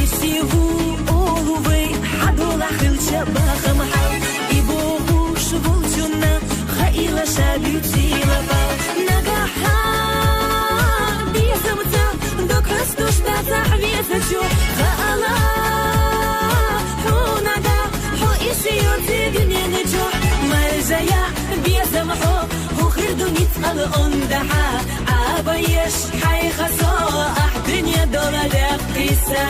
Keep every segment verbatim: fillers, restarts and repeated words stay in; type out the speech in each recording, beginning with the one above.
Исиву олувай хьадола хилча бахам хьал, и бохуш волчунна хаила шабиуцила бал. Нагахьа безамца дог хӀастуш дацахь везачу, хаала хьунага хьо исиуци дуненачу. Маржая безам хьо, хӀу хир ду ницкъала ондахьа, Ӏабаеш хьайха со, ахь дунья дола дяхъиса.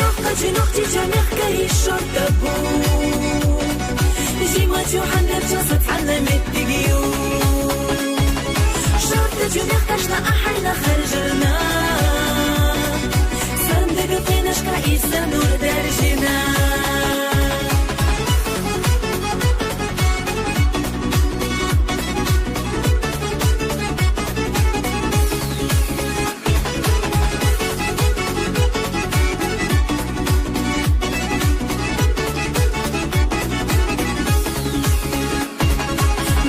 Йохкачи нохчича мехкари шортабу. Жимачу хьандарча сацхьанна меттигию. Шортачу мехкашна ахьайна харжарна. Сандага пенашка иса нур даржина.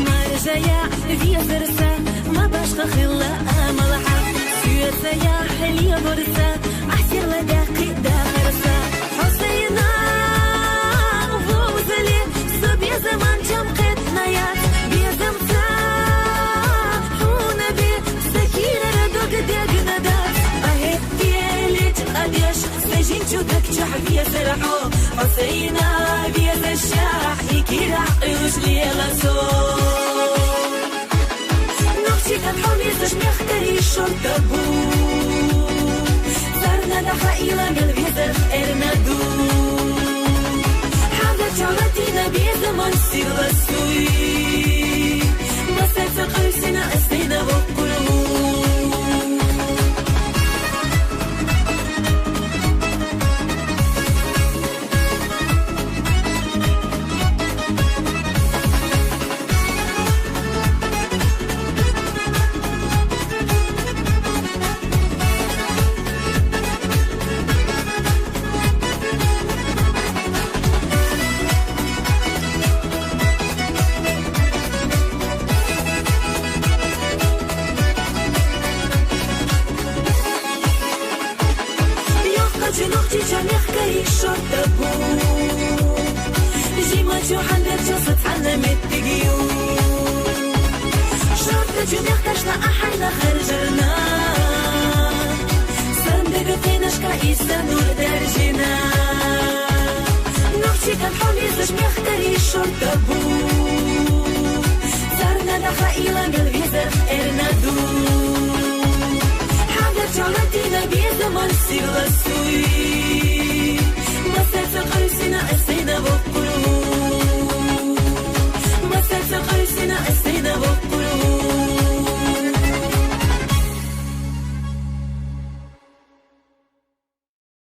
Маржая везарса, ма башха хилла амалхьа. Суьцая хьлебарса, асирла дяхъи дахарса. Хьусайна вовзали, со безаман чам кхетнаяц. Безамца хьуна бе, сакирара дог дегна дац. Ахетте леч къадеш, сажинчу дакчахь везар хьо. Хьусайна веза шахь, и кира къуьш лела со. Нохчикан хьо везаш мехкари шортабу. Царна даха ила мел везар эрнаду. Хьада чалатина безаман сирла суй. Масаца къуьсина астина воккъулу. Йохкачи нохчича мехкари шортабу. Жимачу хьандарча сацхьанна меттигию. Шортачу мехкашна ахьайна харжарна. Сандага пенашка иса нур даржина. Нохчикан хьо везаш мехкари шортабу. Царна даха